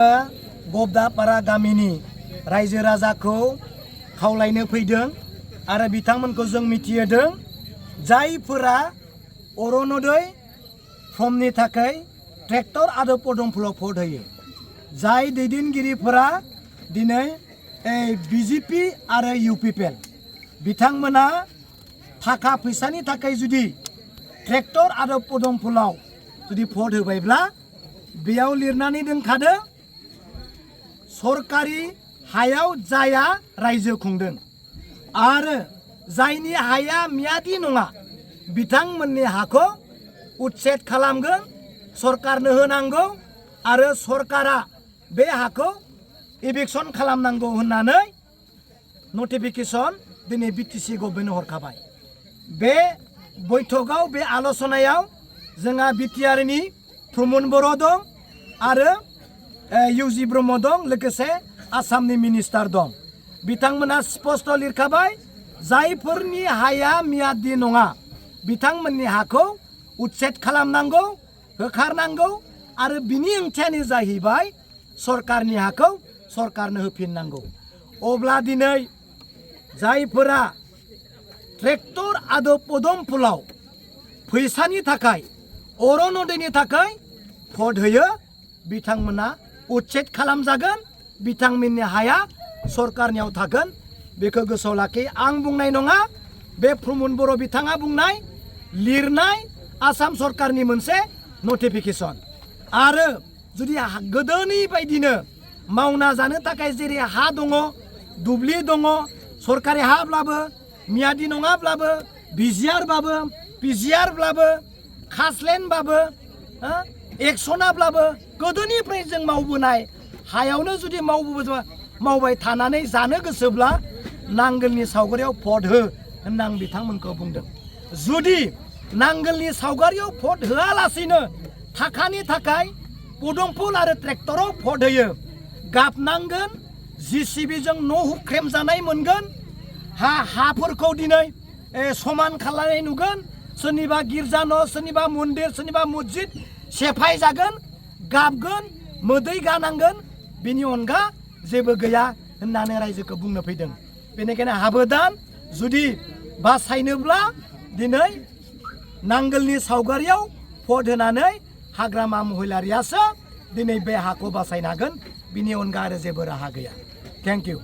गबदापारा गामिनि रायजो राजाखौ खावलायनो फैदों आरो बिथांमोनखौ जों मिथिहोदों जायफोरा अरुणोदय फर्मनि थाखाय ट्रेक्टर आरो पदमफुलाव भट होयो जाय दैदेनगिरिफोरा दिनै बीजेपी आरो UPPL बिथांमोना थाखा फैसानि थाखाय जुदि ट्रेक्टर आरो पदमफुलाव जुदि भट होबायब्ला बेयाव लिरनानै दोनखादों सरकारि हायाव जाया रायजो खुंदों आरो जायनि हाया मियादी नङा बिथांमोननि हाखौ उच्छेद खालामगोन सरकारनो होनांगौ आरो सरकारा बे हाखौ इभिक्सन खालामनांगौ होननानै नटिफिकेशन दिनै BTC गभर्नमेन्टनो हरखाबाय। बे बैठकआव बे आलोचनायाव जोंहा BTRनि प्रमद बर' दं आरो UG ब्रह्म दं लोगोसे आसामनि मिनिस्टार दं। बिथांमोना स्पष्ट लिरखाबाय जायफोरनि हाया मियादी नङा बिथांमोननि हाखौ उच्छेद खालामनांगौ होखारनांगौ आरो बिनि ओंथियानो जाहैबाय सरकारनि हाखौ सरकारनो होफिननांगौ। अब्ला दिनै जायफोरा ट्रेक्टर आरो पदमफुलाव फैसानि थाखाय अरुणोदयनि थाखाय भट होयो बिथांमोना उच्छेद खालामजागोन बिथांमोननि हाया सरकारनियाव थागोन बेखौ गोसोआव लाखि आं बुंनाय नङा बे प्रमद बर' बिथाङा बुंनाय लिरनाय आसाम सरकारनि मोनसे नटिफिकेशन आरो जुदि गोदोनि बायदिनो मावना जानो थाखाय जेरै हा दङ दुब्लि दङ सरकारि हाब्लाबो मियादी नङाब्लाबो बिजिआरबाबो पिजिआरब्लाबो खासलेनबाबो एक्सनाब्लाबो गोदोनिफ्राय जों मावबोनाय हायावनो जुदि मावबाय थानानै जानो गोसोब्ला नांगोलनि सावगारियाव भट हो होनना आं बिथांमोनखौ बुंदों। जुदि नांगोलनि सावगारियाव भट होआलासिनो थाखानि थाखाय पदमफुल आरो ट्रेक्टराव भट होयो गाबनांगोन JCBजों न' हुख्रेम जानाय मोनगोन हाफोरखौ दिनै समान खालामनाय नुगोन सोरनिबा गिर्जा न' सोरनिबा मन्दिर सोरनिबा मस्जिद सेफाय जागोन गाबगोन मोदै गानांगोन बिनि अनगा जेबो गैया होननानै रायजोखौ बुंनो फैदों। बेनिखायनो हाबोदान जुदि बासायनोब्ला दिनै नांगोलनि सावगारियाव भट होनानै हाग्रामा महिलारियासो दिनै बे हाखौ बासायनो हागोन बिनि अनगा आरो जेबो राहा गैया। Thank you.